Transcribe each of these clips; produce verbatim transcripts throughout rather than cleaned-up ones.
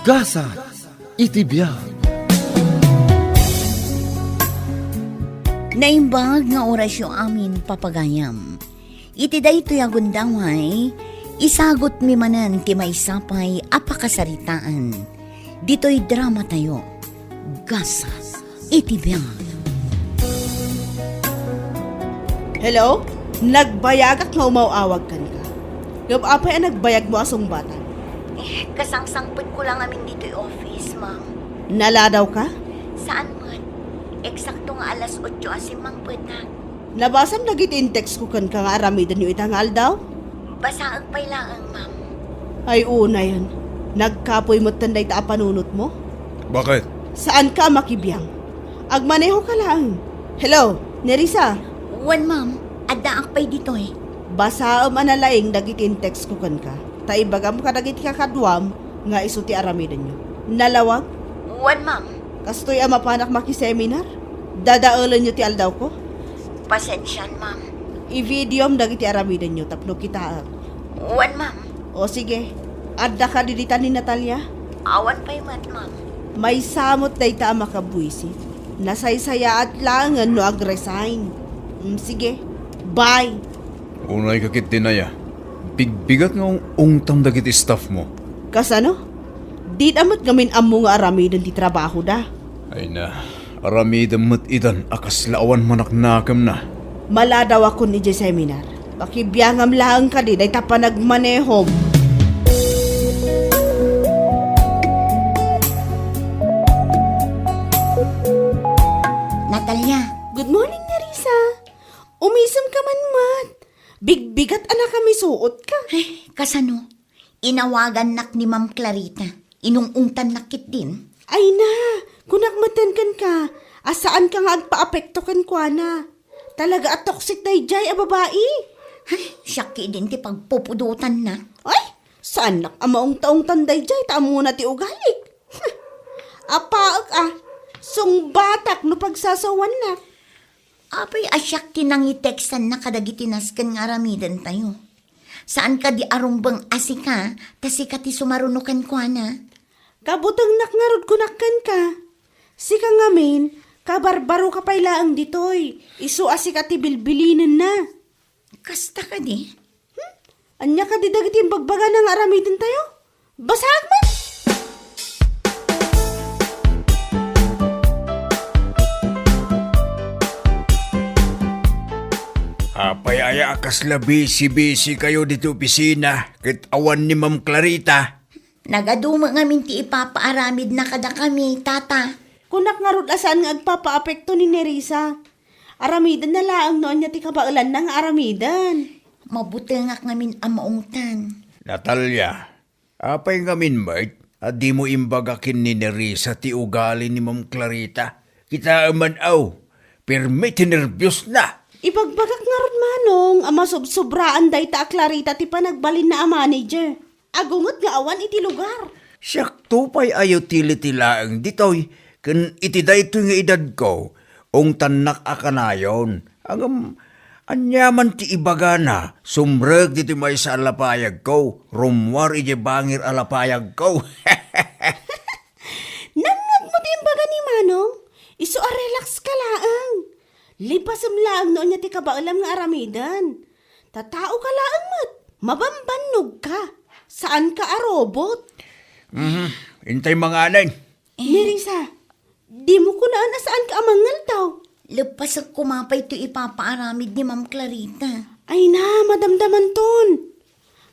Gasat iti biag. Naimbag nga orasyo amin, papagayam. Iti daytoy a gundaway, isagutmi manen ti maysa pay a pakasaritaan. Ditoy dramatayo, Gasat iti biag. Hello? Nagbayagak nga umaw-awag kenka. Ngem apay a nagbayagmo a sungbatak? Eh, kasangsangpetko la ngamin ditoy office, ma'am. Naladawka? Saan met. Eksakto nga alas otso a simmangpetak. Nabasam dagiti in-text ko kenka nga aramidenyo ita nga aldaw? Basaek pay laeng, ma'am. Ay, unayen. Nagkapoy metten dayta a panunotmo? Bakit? Saanka a makibiang. Agmanehoka laeng. Hello, Nerissa? Wen, ma'am. Addaak pay ditoy. Basaem a nalaing dagiti in-text ko kenka. Ta ibagam kadagiti kakaduam nga isu ti aramidenyo. Nalawag? Wen, ma'am. Kastoy a mapanak makiseminar? Dadaelenyo ti aldawko? Pasensian, ma'am. I-videom dagiti aramidenyo tapno kitaek. Wen, ma'am. O sige, adda kadi ditan ni Natalia? Awan pay met, ma'am. Maysa met dayta a makabuisit. Nasaysayaat laengen no ag-resign. Mm, sige, bye. Unayka ketdin aya. Bigbigat nga ung-ungtam dagiti staff mo. Kasano? Dida met ngamin ammo nga aramiden ti trabahoda. Ay na, aramidem met itan a kasla awan manaknakemna. Maladawakon idiay seminar. Pakibiangam laeng kadi dayta panagmanehom. Natalia. Good morning, Nerissa. Umisem ka man met. Bigbigat a nakamisuot ka. Ay, kasano? Inawagannak ni Ma'am Clarita. Inung-ungtannak ketdin. Ay na, kunak metten kenka, a saanka nga agpaapekto kenkuana. Talaga a toxic daydiay a babai. Ay, siak ketdin ti pagpupudotanna. Ay, saannak a maungta-ungtan daydiay ta ammona ti ugalik. Apaek a, sungbatak no pagsasawannak. Apay a siak ti nangitextanna kadagiti nasken nga aramidentayo? Saan kadi a rumbeng a sika, ta sika ti sumaruno kenkuana? Kabutengnak ngarud kunak kenka. Sika ngamin, kabarbaroka pay laeng ditoy, isu a sika ti bilbilinenna. Kasta kadi? Hmm? Ania kadi dagiti imbagbagana nga aramidentayo? Basaek man! Apay aya a kasla bisi-bisi kayo ditoy opisina ket awan ni Ma'am Clarita? Nagadu met ngamin ti ipapaaramidna kadakami, Tata. Kunak ngarud a saan nga agpapaapekto ni Nerissa. Aramidenna laeng no ania ti kabaelanna nga aramiden. Mabutengak ngamin a maungtan. Natalia, apay ngamin met a dimo imbaga ken ni Nerissa ti ugali ni Ma'am Clarita? Kitaem man, aw, permi ti nerbiosna. Ibagbagak ngarud, Manong, a masubsobraan dayta a Clarita ti panagbalinna a manager. Agunget nga awan iti lugar. Siakto pay a utility laeng ditoy, ken iti daytoy nga edadko, ungtannak a kanayon. Ngem, ania man ti ibagana, sumrek ditoy maysa a lapayagko, rummuar idiay bangir a lapayagko. Nangngegmo ti imbaga ni Manong, isu a relax ka laeng. Lipasem laeng no ania ti kabaelam nga aramiden. Ta tao ka laeng met, mabambannog ka. Saan ka a robot. Mhm, intay manganen. Nerissa, dimo kunaan a saan ka a mangaldaw. Leppasek koma pay ti ipapaaramid ni Ma'am Clarita. Ay na, madamdamanton.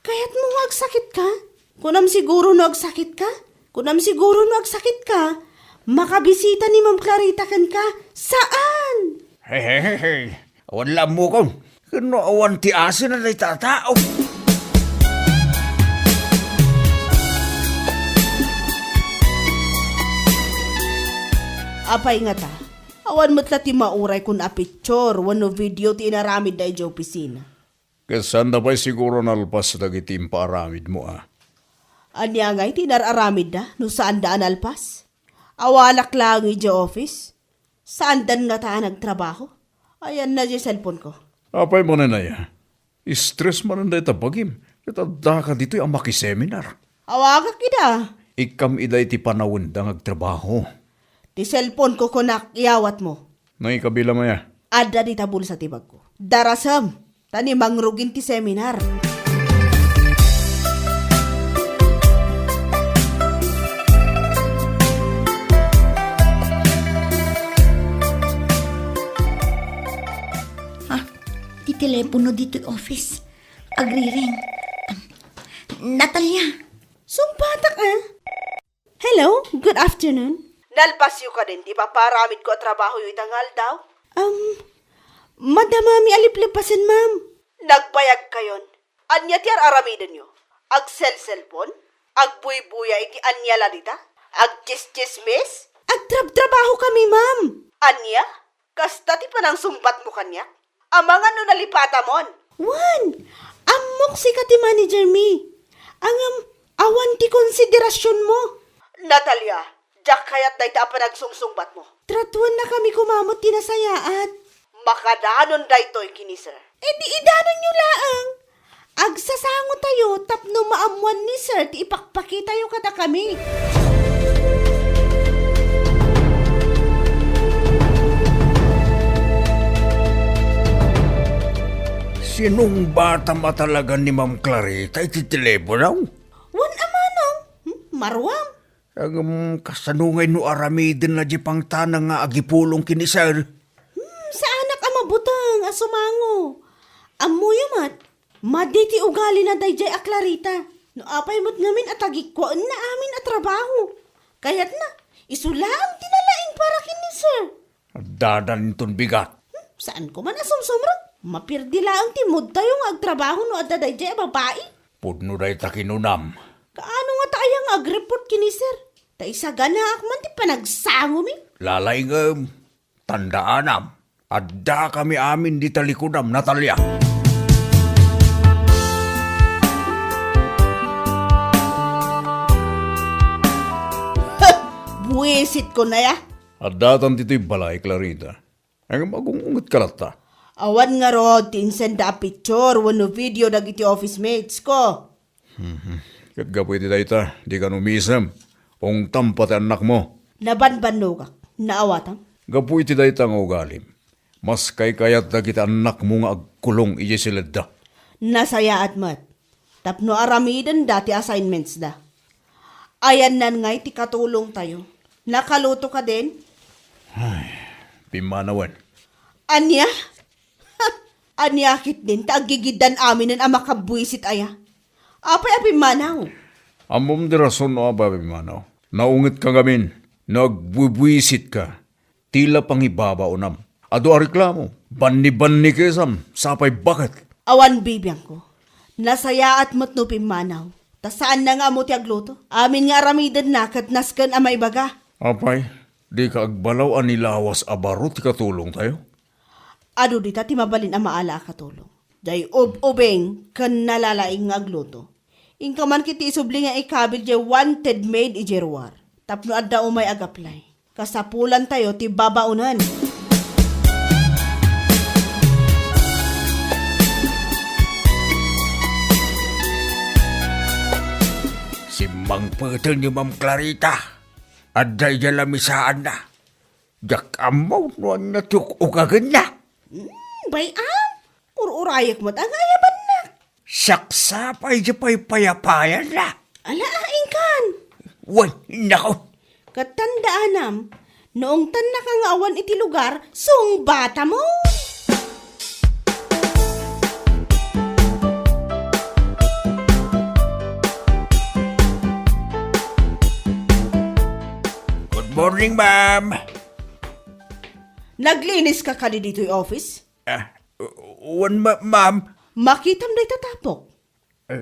Kayatmo nga agsakit ka? Kunam siguro no agsakit ka? Kunam siguro no agsakit ka? Makabisita ni Ma'am Clarita kenka? Saan? Hey, hey, hey, hey. Awan la ammokon. Ken no awan ti asin a dayta a tao. Apay ngata, awan met la ti mauray kun a picture wenno video ti inaramidda idiay opisina. Ket saan da pay siguro nalpas dagiti impaaramidmo a? Ania ngay ti inar-aramidda no saanda a nalpas? Awalak laeng idiay office? Saandan ngata a nagtrabaho? Ayanna diay cellphone ko. Apay manen aya? Stress manen dayta bagim. Ket addaka ditoy a makiseminar. Awagak ida. Ikkam ida iti panawenda nga agtrabaho. Ti cellphone ko kunak, iyawatmo. No, ikabilam aya? Adda dita bulsa ti bagko. Darasem, ta ni mangrugin ti seminar. Ah, ti telepono ditoy office. Agriring. Natalia. Sungbatak, ah. Hello, good afternoon. Nalpasyo kadin ti paparamidko a trabahoyo ita nga aldaw? Um, madamami a liplepasen, ma'am. Nagbayagkayon. Ania ti ar-aramidenyo? Agselselpon? Agbuybuya iti ania la dita? Agtsistsismis? Agtrabtrabaho kami, ma'am. Ania? Kasta ti panangsungbatmo kaniak? Amangan no nalipatamon. Wen, ammok sika ti manager mi. Ngem, awan ti konsiderasionmo. Natalia, diak kayat dayta a panagsungsungbatmo. Tratuennakami koma met ti nasayaat. Makadanon daytoy ken ni sir. E di idanonyo laeng. Agsasangotayo tapno maammoan ni sir ti ipakpakitayo kadakami. Sinungbatam a talaga ni Ma'am Clarita iti telepono? Wen a manong. Hmm, maruam. Ngem, kasano ngay no aramidenna diay pangtanang nga agipulong ken ni sir? Hmm, saanak a mabuteng a sumango. Ammoyo met, madi ti ugalina daydiay a Clarita. No apay met ngamin a tagikkuaenna amin a trabaho. Kayatna, isu laeng ti nalaing para ken ni sir. Addadan inton bigat. Hmm, saan ko man a sumsumrek. Mapirdi laeng ti moodtayo nga agtrabaho no adda daydiay a babai. Pudno dayta kinunam. Kaano ngata aya nga agreport ken ni sir? Ta isaganaak man ti panagsangomi. Lalaingem, tandaanam, addakami amin dita likudam, Natalia. Buwisit ko na ya. Addatan ditoy balay, Clarita. Ngem agung-ungetka latta. Awan ngarud ti insenda a picture wenno video dagiti office mates ko. Mhm. Ket gapu iti dayta, dika umisem. Ungtam pay ti annakmo. Nabanbannogak. Naawatam. Gapu iti dayta nga ugalim, mas kaykayat dagiti annakmo nga agkulong idiay siledda. Nasayaat met. Tapno aramidenda ti assignments da. Ayannan ngay ti katulongtayo. Nakaluto kadin? Ay, pimmanawen. Ania? Ania ketdin ta aggigiddan aminen a makabbuisit aya? Apay a pimmanaw? Ammom ti rason no apay a pimmanaw. Naungetka ngamin, nagbubuisitka. Ti la pangibabaonam. Adu a reklamo, bannibannikesam, sapay baket. Awan bibiangko. Nasayaat met no pimmanaw. Ta saanna nga ammo ti agluto. Amin nga aramidenna ket nasken a maibaga. Apay, dika agbalaw a ni lawas a baro ti katulongtayo? Adu dita ti mabalin a maala a katulong. Diay ub-ubing ken nalalaing nga agluto. Inka man ket ti isubli nga ikabil diay wanted maid idiay ruar. Tapno adda umay ag-apply. Kasapulantayo ti babaonen. Simmangpeten ni Ma'am Clarita. Adda idiay lamisaanna. Diak ammo no ania ti uk-ukagenna. Hmm, bay-am. Ur-urayek met a nga ayabannak. Siak sapay diay paypayapayanna. Ala, a, inkan. Wen, nako. Ket tandaanam, no ungtannaka nga awan iti lugar, sungbatamon. Good morning, ma'am. Nagliniska kadi ditoy office? Ah, wen, ma-, ma'am. Makitam dayta tapok. Eh.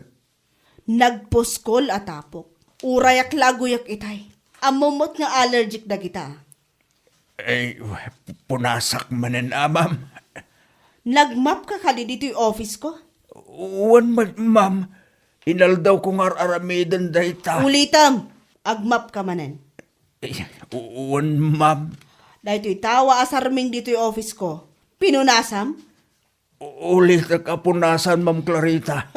Nagpuskol a tapok. Urayak la aguyek itay. Ammom met nga allergic dagita. Eh, punasak manen a, ma'am. Nagmapka kadi ditoy office ko? Wen, ma-, ma'am. Inaldaw ko nga ar-aramiden dayta. Ulitem, agmapka manen. Eh, wen, ma'am. Daytoy tawa a sarming ditoy office ko. Pinunasam? Ulitek a punasan, Ma'am Clarita.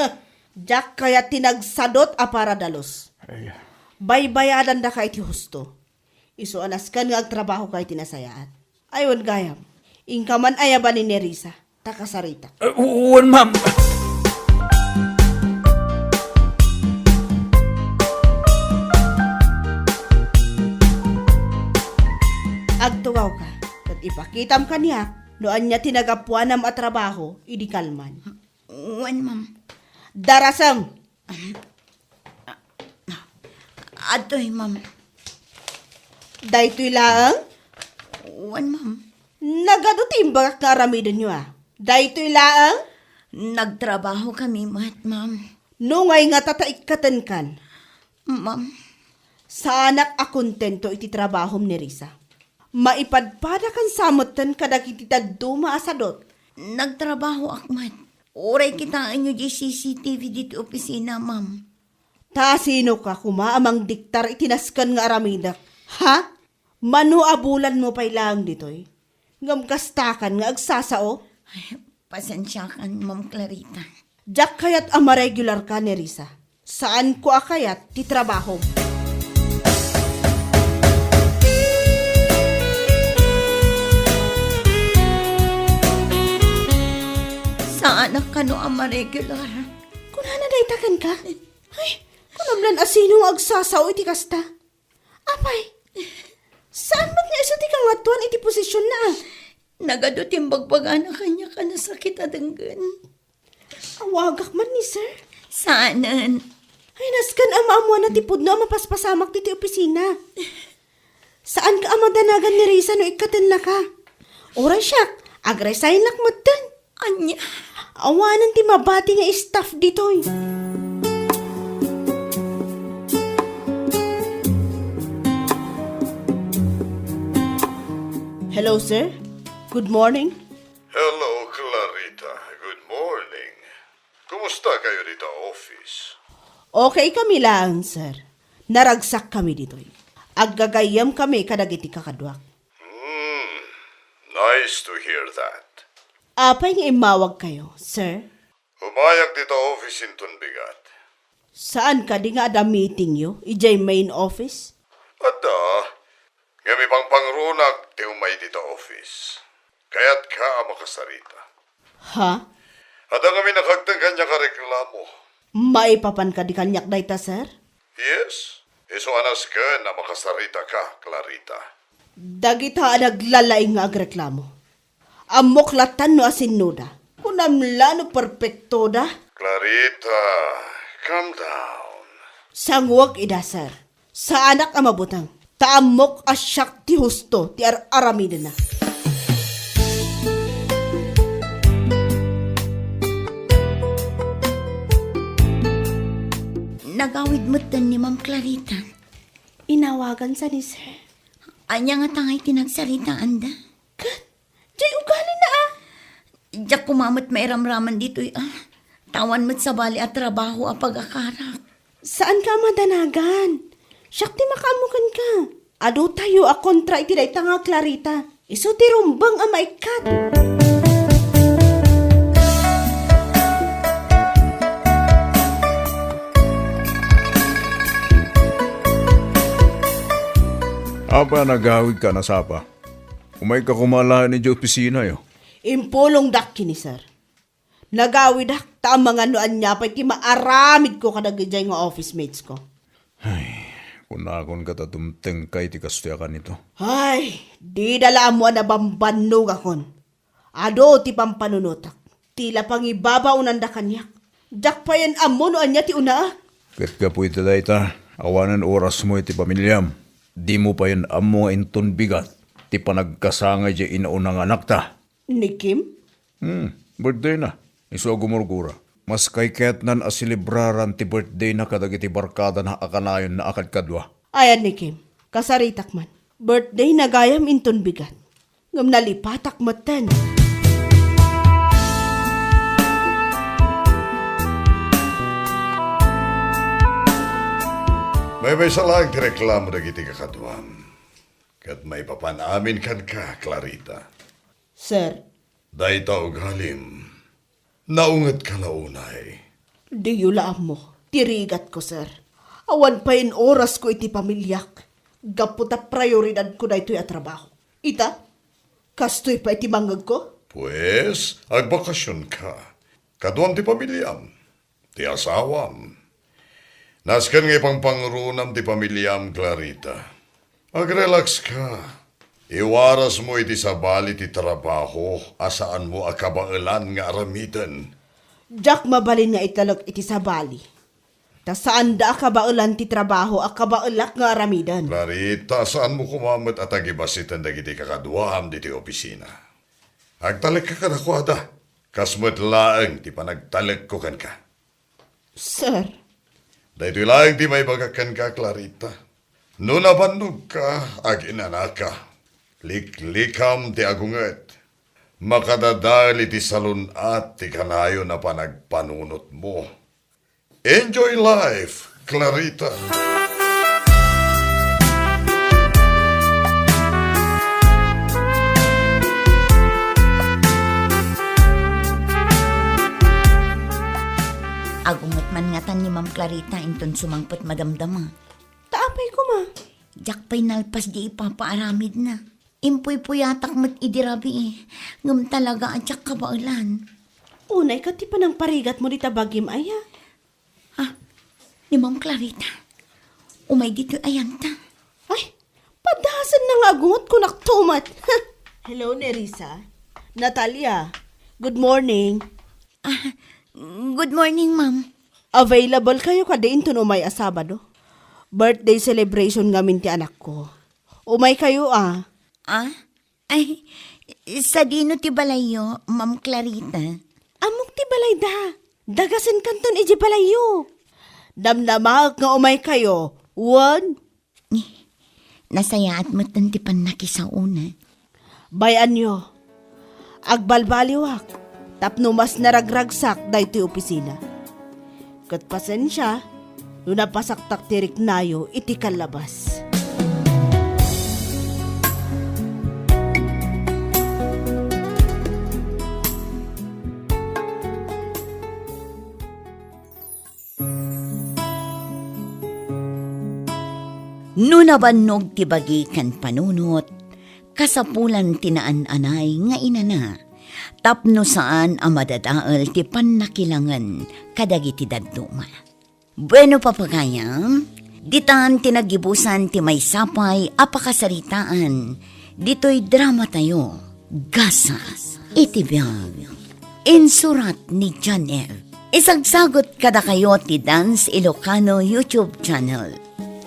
Diak kayat ti nagsadut a paradalus. Ay, Baybayadandaka iti husto. Isu a nasken nga agtrabahoka iti nasayaat. Ay, wen gayam. Inka man ayaban ni Nerissa, ta kasaritak. Uh, wen, ma'am. Agtugawka, ket ipakitam kaniak no ania ti nagapuanam a trabaho idi kalman. Wen, ma'am. Darasem! Adtoy, ma'am. Daytoy laeng? Wen, ma'am. Nagadu ti imbagak nga aramidenyo, a. Daytoy laeng? Nagtrabaho kami met, ma'am. No ngay ngata ta ikkatenkan? Ma'am. Saanak a kontento iti trabahom, Nerissa. Maipadpadakan sa metten kadagiti dadduma a sadut. Nagtrabahoak met. Uray kitaenyo diay C C T V ditoy opisina, ma'am. Ta sinoka koma a mangdiktar iti nasken nga aramidek? Ha? Mano a bulanmo pay laeng ditoy? Ngem kastakan nga agsasao? Ay, pasensiakan, Ma'am Clarita. Diak kayat a maregularka, Nerissa. Saanko a kayat ti trabahom. Saanak kano a maregular. Kunana dayta kenka? Ay, kunam lan a sino nga agsasao iti kasta. Apay, saan met nga isu ti kangatoan iti posisionna, a? Nagadu ti imbagbagana kaniak a nasakit a denggen. Awagak man ni sir. Saanen. Ay, nasken a maammoanna ti pudno a mapaspasamak ditoy opisina. Saanka a madanagan ni Risa no ikkatennaka. Uray siak, agresignak metten. Ania? Awanen ti mabati nga staff ditoy. Hello, sir. Good morning. Hello, Clarita. Good morning. Kumusta kayo dita office? Okay kami laeng, sir. Naragsak kami ditoy. Aggagayyem kami kadagiti kakaduak. Hmm, nice to hear that. Apay nga immawag kayo, sir? Umayak dita office inton bigat. Saan kadi nga adda meetingyo idiay main office? Adda, ngem ipangpangrunak ti umay dita office. Kayatka a makasarita. Ha? Adda ngamin a kagteng kaniak a reklamo. Maipapan kadi kaniak dayta, sir? Yes. Isu a nasken a makasaritaka, Clarita. Dagita a naglalaing nga agreklamo. Ammok lattan no asinnoda. Kunam la no perpektoda. Clarita, calm down. Sanguek ida, sir. Saanak a mabuteng. Ta ammok a siak ti husto ti ar-aramidena. Nagawid metten ni Ma'am Clarita. Inawagansa ni sir. Ania ngata ngay ti nagsaritaanda? Ket, diay ugalina, a. Diak koma met mairamraman ditoy, a. Ta awan met sabali a trabaho a pagakarak. Saanka a madanagan. Siak ti makaammo kenka. Adu tayo a kontra iti dayta nga Clarita. Isu ti rumbeng a maikkat. Apay a nagawidka a nasapa? Umayka koma laeng idiay opisinayo. Impulongdak ken ni sir. Nagawidak ta amangan no ania pay ti maaramidko kadagidiay nga office mates ko. Ay, kunakon ket a dumtengka iti kastoy a kanito. Ay, dida la ammo a nabambannogakon. Adu ti pampanunotak. Ti la pangibabaonanda kaniak. Diak payen ammo no ania ti unaak. Ket gapu iti dayta, awanen orasmo iti pamiliam. Dimo payen ammo nga inton bigat ti panagkasangay diay inauna nga anakta. Ni Kim? Hmm, birthday na. Isu a gumurgura. Mas kayatnan a selebraran ti birthday na kadagiti barkadana a kanayonna a kadkadua. Ayan ni Kim. Kasaritak man. Birthday na gayam inton bigat. Ngem nalipatak metten. Maymaysa laeng ti reklamo dagiti kakaduam. Ket maipapan amin kenka, Clarita. Sir. Dayta ugalim. Naungetka la unay. Diyo la ammo ti rigatko, sir. Awan pay inorasko iti pamiliak, gapu ta prioridadko daytoy a trabaho. Ita, kastoy pay ti mangngegko. Pues, agbakasionka. Kaduam ti pamiliam, ti asawam. Nasken nga ipangpangrunam ti pamiliam, Clarita. Agrelaxka. Iwarasmo iti sabali ti trabaho a saanmo a kabaelan nga aramiden. Diak mabalin nga italek iti sabali. Ta saanda a kabaelan ti trabaho a kabaelak nga aramiden. Clarita, saanmo koma met a tagibasiten dagiti kakaduam ditoy opisina. Agtalekka kadakuada, kas met laeng ti panagtalekko kenka. Sir. Daytoy laeng ti maibagak kenka, Clarita. No nabannogka, aginanaka, liklikam ti agunget. Makadadael iti salun-at ti kanayon a panagpanunotmo. Enjoy life, Clarita. Agunget man ngatan ni Ma'am Clarita inton sumangpet madamdama. Ta apay koma? Diak pay nalpas di ipapaaramidna. Impuypuyatak met idi rabii, ngem talaga a diak kabaelan. Unay ket ti panangparigatmo dita bagim aya? Ah, ni Ma'am Clarita. Umay ditoy ayanta. Ay, padasen na nga agungot kunak tumat. Hello, Nerissa. Natalia, good morning. Ah, good morning, ma'am. Available kayo kadi inton umay a Sabado? Birthday celebration ngamin ti anakko. Umay kayo, ah. Ah? Ay, sadino ti balayyo, Ma'am Clarita? Ammok ti balayda. Dagasen kanton iji balayyo. Damdamaek nga umay kayo, wen? Nasayaat metten ti pannakisaona. Bay-anyo, agbalbaliwak tapno mas naragragsak daytoy opisina. Ket pasensia no napasaktak ti riknayo iti kallabas. No nabannog ti bagi ken panunot, kasapulan ti naan-anay nga inana, tapno saan a madadael ti pannakilangen kadagiti dadduma. Bueno, papagayam, ditan ti naggibusan ti maysa pay a pakasaritaan ditoy dramatayo, Gasat iti Biag. Insurat ni John F. Isagsagut kadakayo ti Dance Ilocano YouTube channel.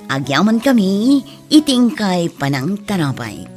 Agyamankami iti inkay panangtarabay.